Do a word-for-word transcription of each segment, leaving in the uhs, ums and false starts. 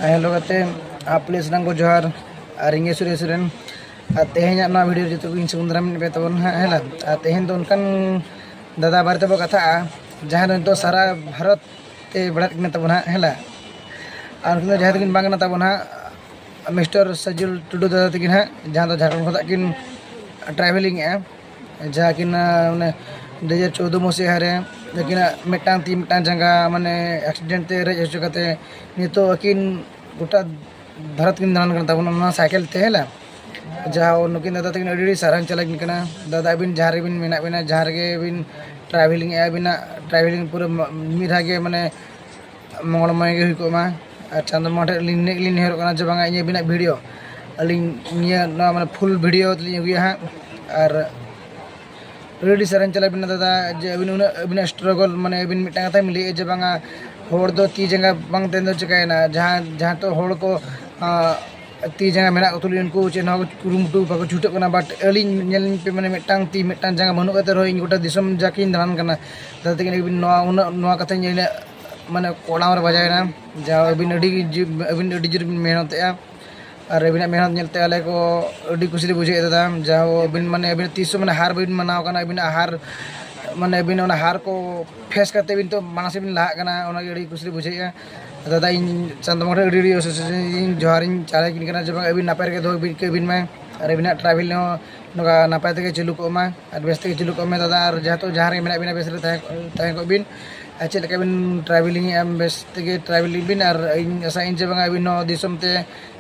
Hello ᱜᱟᱛᱮ, ᱟᱯᱮ ᱥᱟᱱᱟᱢ ᱠᱚ ᱡᱚᱦᱟᱨ᱾ ᱟᱨ ᱤᱧ ᱜᱮ ᱥᱩᱨᱮᱥ ᱥᱚᱨᱮᱱ᱾ ᱟᱨ ᱛᱮᱦᱮᱧᱟᱜ ᱱᱚᱣᱟ ᱵᱷᱤᱰᱤᱭᱳ ᱨᱮ ᱡᱚᱛᱚ ᱠᱚ ᱤᱧ ᱥᱟᱹᱜᱩᱱ ᱫᱟᱨᱟᱢ ᱢᱮᱱᱟᱜ ᱯᱮ ᱛᱟᱵᱚᱱᱟ ᱦᱟᱸᱜ, ᱦᱮᱸ ᱞᱟ᱾ ᱟᱨ ᱛᱮᱦᱮᱧ ᱫᱚ ᱚᱱᱠᱟᱱ ᱫᱟᱫᱟ ᱵᱟᱨᱮ ᱛᱮᱵᱚ ᱠᱟᱛᱷᱟᱜᱼᱟ, ᱡᱟᱦᱟᱸ ᱫᱚ ᱱᱤᱛᱚᱜ ᱥᱟᱨᱟ ᱵᱷᱟᱨᱚᱛ ᱛᱮ ᱵᱟᱲᱟᱭ ᱠᱟᱱᱟ ᱛᱟᱵᱚᱱᱟ ᱦᱟᱸᱜ, ᱦᱮᱸ ᱞᱟ᱾ ᱟᱨ ᱩᱱᱠᱤᱱ ᱫᱚ ᱡᱟᱦᱟᱸᱭ ᱛᱟᱹᱠᱤᱱ ᱵᱟᱝ ᱠᱟᱱᱟ ᱛᱟᱵᱚᱱᱟ ᱦᱟᱸᱜ, ᱢᱤᱥᱴᱟᱨ ᱥᱟᱡᱩᱞ ᱴᱩᱰᱩ ᱫᱟᱫᱟ ᱛᱟᱹᱠᱤᱱ ᱦᱟᱸᱜ, ᱡᱟᱦᱟᱸ ᱫᱚ ᱡᱷᱟᱲᱠᱷᱚᱸᱰ ᱠᱷᱚᱱᱟᱜ ᱠᱤᱱ ᱴᱨᱟᱵᱷᱮᱞᱤᱝ ᱮᱜᱼᱟ᱾ ᱡᱟᱦᱟᱸ ᱠᱤᱱ, ᱟᱸ, ᱚᱱᱮ ᱫᱩ ᱦᱟᱡᱟᱨ ᱪᱳᱫᱫᱳ ᱢᱟᱹᱥᱤᱦᱟ ᱨᱮ ᱟᱹᱠᱤᱱᱟᱜ ᱢᱤᱫᱴᱟᱝ ᱛᱤ ᱢᱤᱫᱴᱟᱝ ᱡᱟᱸᱜᱟ ᱢᱟᱱᱮ ᱮᱠᱥᱤᱰᱮᱱᱴ ᱛᱮ ᱨᱮᱡ ᱦᱚᱪᱚ ᱠᱟᱛᱮ ᱱᱤᱛᱚᱜ ᱟᱹᱠᱤᱱ ᱜᱚᱴᱟ ᱵᱷᱟᱨᱚᱛ ᱠᱤᱱ ᱫᱟᱬᱟᱱ ᱠᱟᱱ ᱛᱟᱵᱚᱱᱟ ᱚᱱᱟ ᱥᱟᱭᱠᱮᱞ ᱛᱮ, ᱦᱮᱸ ᱞᱟ᱾ ᱡᱟᱦᱟᱸ ᱱᱩᱠᱤᱱ ᱫᱟᱫᱟ ᱛᱟᱹᱠᱤᱱ ᱟᱹᱰᱤ ᱟᱹᱰᱤ ᱥᱟᱨᱦᱟᱣ ᱪᱟᱞ ᱟᱹᱠᱤᱱ ᱠᱟᱱᱟ᱾ ᱫᱟᱫᱟ, ᱟᱹᱵᱤᱱ ᱡᱟᱦᱟᱸ ᱨᱮᱵᱤᱱ ᱢᱮᱱᱟᱜ ᱵᱤᱱᱟ, ᱡᱟᱦᱟᱸ ᱨᱮᱜᱮ ᱵᱤᱱ ᱴᱨᱟᱵᱷᱮᱞᱤᱝ ᱮᱜᱼᱟ, ᱟᱹᱵᱤᱱᱟᱜ ᱴᱨᱟᱵᱷᱮᱞᱤᱝ ᱯᱩᱨᱟᱹ ᱢᱤᱫ ᱫᱷᱟᱣ ᱜᱮ ᱢᱟᱱᱮ ᱢᱚᱝᱜᱚᱞᱢᱚᱭ ᱜᱮ ᱦᱩᱭ ᱠᱚᱜ ᱢᱟ᱾ ᱟᱨ ᱪᱟᱸᱫᱚ ᱵᱚᱸᱜᱟ ᱴᱷᱮᱱ ᱞᱤᱧ ᱱᱤᱱᱟᱹᱜ ᱞᱤᱧ ᱱᱮᱦᱚᱨᱚᱜ ᱠᱟᱱᱟ ᱡᱮ ᱵᱟᱝᱟ ᱤᱧ ᱟᱹᱵᱤᱱᱟᱜ ᱵᱷᱤᱰᱤᱭᱳ, ᱟᱹᱞᱤᱧ ᱱᱤᱭᱟᱹ ᱱᱚᱣᱟ ᱢᱟᱱᱮ ᱯᱷᱩᱞ ᱵᱷᱤᱰᱤᱭᱳ ᱛᱮᱞᱤᱧ ᱟᱹᱜᱩᱭᱟ ᱦᱟᱸᱜ᱾ ᱟᱨ ᱟᱹᱰᱤ ᱟᱹᱰᱤ ᱥᱟᱨᱦᱟᱣ ᱪᱟᱞᱟᱜ ᱟᱹᱵᱤᱱᱟ ᱫᱟᱫᱟ, ᱡᱮ ᱟᱹᱵᱤᱱ ᱩᱱᱟᱹᱜ ᱟᱹᱵᱤᱱᱟᱜ ᱥᱴᱨᱟᱜᱚᱞ, ᱢᱟᱱᱮ ᱟᱹᱵᱤᱱ ᱢᱤᱫᱴᱟᱝ ᱠᱟᱛᱷᱟ ᱵᱤᱱ ᱞᱟᱹᱭᱮᱫᱼᱟ ᱡᱮ ᱵᱟᱝᱟ ᱦᱚᱲ ᱫᱚ ᱛᱤ ᱡᱟᱸᱜᱟ ᱵᱟᱝ ᱛᱟᱦᱮᱱ ᱫᱚ ᱪᱤᱠᱟᱹᱭᱮᱱᱟ, ᱡᱟᱦᱟᱸ ᱡᱟᱦᱟᱸ ᱛᱚ ᱦᱚᱲ ᱠᱚ, ᱟᱸ, ᱛᱤ ᱡᱟᱸᱜᱟ ᱢᱮᱱᱟᱜ ᱠᱚ ᱛᱩᱞᱩᱡ ᱩᱱᱠᱩ ᱪᱮᱫ ᱦᱚᱸ ᱠᱩᱨᱩᱢᱩᱴᱩ ᱵᱟᱠᱚ ᱪᱷᱩᱴᱟᱹᱜ ᱠᱟᱱᱟ᱾ ᱵᱟᱴ ᱟᱹᱞᱤᱧ ᱧᱮᱞ ᱯᱮ, ᱢᱟᱱᱮ ᱢᱤᱫᱴᱟᱝ ᱛᱤ ᱢᱤᱫᱴᱟᱝ ᱡᱟᱸᱜᱟ ᱵᱟᱹᱱᱩᱜ ᱠᱟᱛᱮ ᱨᱮᱦᱚᱸ ᱤᱧ ᱜᱚᱴᱟ ᱫᱤᱥᱚᱢ ᱡᱟᱠᱤᱧ ᱫᱟᱬᱟᱱ ᱠᱟᱱᱟ᱾ ᱫᱟᱫᱟ ᱛᱟᱹᱠᱤᱱ ᱟᱹᱵᱤᱱ ᱱᱚᱣᱟ ᱩᱱᱟᱹᱜ ᱱᱚᱣᱟ ᱠᱟᱛᱷᱟ ᱤᱧ ᱞᱟᱹᱭ ᱞᱮᱫ, ᱢᱟᱱᱮ ᱠᱚᱲᱟᱢ ᱨᱮ ᱵᱟᱡᱟᱣᱮᱱᱟ᱾ ᱡᱟ ᱟᱹᱵᱤᱱ ᱟᱹᱰᱤ ᱡᱩ-, ᱟᱹᱵᱤᱱ ᱟᱹᱰᱤ ᱡᱳᱨ ᱵᱤᱱ ᱢᱮᱦᱱᱚᱛᱮᱜᱼᱟ᱾ ᱟᱨ ᱟᱹᱵᱤᱱᱟᱜ ᱢᱮᱦᱱᱚᱛ ᱧᱮᱞᱛᱮ ᱟᱞᱮ ᱠᱚ ᱟᱹᱰᱤ ᱠᱩᱥᱤ ᱞᱮ ᱵᱩᱡᱷᱟᱹᱣᱮᱫᱟ᱾ ᱡᱟᱦᱟᱸ ᱟᱹᱵᱤᱱ ᱢᱟᱱᱮ ᱟᱹᱵᱤᱱᱟᱜ ᱛᱤᱥ ᱦᱚᱸ ᱢᱟᱱᱮ ᱦᱟᱨ ᱵᱟᱹᱵᱤᱱ ᱢᱟᱱᱟᱣ ᱠᱟᱱᱟ, ᱟᱹᱵᱤᱱᱟᱜ ᱦᱟᱨ ᱢᱟᱱᱮ ᱟᱹᱵᱤᱱ ᱚᱱᱟ ᱦᱟᱨ ᱠᱚ ᱯᱷᱮᱥ ᱠᱟᱛᱮ ᱵᱤᱱ ᱛᱚ ᱢᱟᱲᱟᱝ ᱥᱮᱫ ᱵᱤᱱ ᱞᱟᱦᱟᱜ ᱠᱟᱱᱟ, ᱚᱱᱟᱜᱮ ᱟᱹᱰᱤ ᱠᱩᱥᱤ ᱞᱮ ᱵᱩᱡᱷᱟᱹᱣᱮᱫᱼᱟ᱾ ᱫᱟᱫᱟ, ᱤᱧ ᱪᱟᱸᱫᱚ ᱵᱚᱸᱜᱟ ᱴᱷᱮᱱ ᱟᱹᱰᱤ ᱟᱹᱰᱤ ᱚᱥᱮᱥ ᱡᱚᱦᱟᱨᱤᱧ ᱪᱟᱞ ᱟᱹᱠᱤᱱ ᱠᱟᱱᱟ ᱡᱮ ᱵᱟᱝ ᱟᱹᱵᱤᱱ ᱱᱟᱯᱟᱭ ᱨᱮᱜᱮ ᱫᱚᱦᱚ ᱵᱤᱱ ᱠᱟᱹᱵᱤᱱ ᱢᱟᱭ, ᱟᱨ ᱟᱹᱵᱤᱱᱟᱜ ᱴᱨᱟᱵᱷᱮᱞ ᱦᱚᱸ ᱱᱚᱝᱠᱟ ᱱᱟᱯᱟᱭ ᱛᱮᱜᱮ ᱪᱟᱹᱞᱩ ᱠᱚᱜ ᱢᱟ, ᱟᱨ ᱵᱮᱥ ᱛᱮᱜᱮ ᱪᱟᱹᱞᱩ ᱠᱚᱜ ᱢᱮ ᱫᱟᱫᱟ᱾ ᱟᱨ ᱡᱟᱦᱟᱸ ᱛᱚ ᱡᱟᱦᱟᱸ ᱨᱮᱜᱮ ᱢᱮᱱᱟᱜ ᱵᱤᱱᱟ ᱵᱮᱥ ᱨᱮ ᱛᱟᱦᱮᱸ ᱛᱟᱦᱮᱸ ᱠᱚᱜ ᱵᱤᱱ᱾ ᱟᱨ ᱪᱮᱫ ᱞᱮᱠᱟ ᱵᱤᱱ ᱴᱨᱟᱵᱷᱮᱞᱤᱝ ᱮᱫᱼᱟ, ᱵᱮᱥ ᱛᱮᱜᱮ ᱴᱨᱟᱵᱷᱮᱞᱤᱝ ᱵᱤᱱ᱾ ᱟᱨ ᱤᱧ ᱟᱥᱟᱭᱟᱹᱧ ᱡᱮ ᱵᱟᱝᱟ ᱟᱹᱵᱤᱱ ᱦᱚᱸ ᱫᱤᱥᱚᱢ ᱛᱮ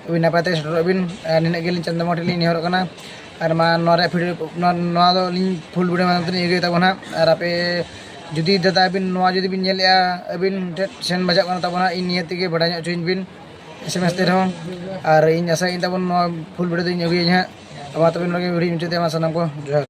ᱟᱹᱵᱤᱱ ᱱᱟᱯᱟᱭ ᱛᱮ ᱥᱮᱴᱮᱨᱚᱜ ᱵᱤᱱ᱾ ᱟᱨ ᱱᱤᱱᱟᱹᱜ ᱜᱮᱞᱤᱧ ᱪᱟᱸᱫᱚ ᱵᱚᱸᱜᱟ ᱴᱷᱮᱱ ᱞᱤᱧ ᱱᱮᱦᱚᱨᱚᱜ ᱠᱟᱱᱟ᱾ ᱟᱨ ᱢᱟ ᱱᱚᱣᱟ ᱨᱮᱭᱟᱜ ᱵᱷᱤᱰᱤᱭᱳ, ᱱᱚᱣᱟ, ᱱᱚᱣᱟ ᱫᱚ ᱟᱹᱞᱤᱧ ᱯᱷᱩᱞ ᱵᱷᱤᱰᱤᱭᱳ ᱢᱟᱫᱽᱫᱷᱚᱢ ᱛᱮᱞᱤᱧ ᱟᱹᱜᱩᱭ ᱛᱟᱵᱚᱱᱟ ᱦᱟᱸᱜ᱾ ᱟᱨ ᱟᱯᱮ ᱡᱩᱫᱤ ᱫᱟᱫᱟ ᱟᱹᱵᱤᱱ ᱱᱚᱣᱟ ᱡᱩᱫᱤ ᱵᱤᱱ ᱧᱮᱞᱮᱫᱼᱟ, ᱟᱹᱵᱤᱱ ᱴᱷᱮᱱ ᱥᱮᱱ ᱵᱟᱡᱟᱜ ᱠᱟᱱᱟ ᱛᱟᱵᱚᱱᱟ, ᱤᱧ ᱱᱤᱭᱟᱹ ᱛᱮᱜᱮ ᱵᱟᱰᱟᱭ ᱧᱚᱜ ᱦᱚᱪᱚᱧ ᱵᱤᱱ, ᱮᱥ ᱮᱢ ᱮᱥ ᱛᱮ ᱨᱮᱦᱚᱸ᱾ ᱟᱨ ᱤᱧ ᱟᱥᱟᱭᱟᱹᱧ ᱛᱟᱵᱚᱱ ᱱᱚᱣᱟ ᱯᱷᱩᱞ ᱵᱷᱤᱰᱤᱭᱳ ᱫᱚᱧ ᱟᱹᱜᱩᱭᱟᱹᱧ ᱦᱟᱸᱜ᱾ ᱢᱟ ᱛᱚᱵᱮ ᱱᱚᱰᱮ ᱜᱮ ᱵᱷᱤᱰᱤᱭᱳ ᱢᱩᱪᱟᱹᱫ ᱮᱫᱟ᱾ ᱢᱟ ᱥᱟᱱᱟᱢ ᱠᱚ ᱡᱚᱦᱟᱨ᱾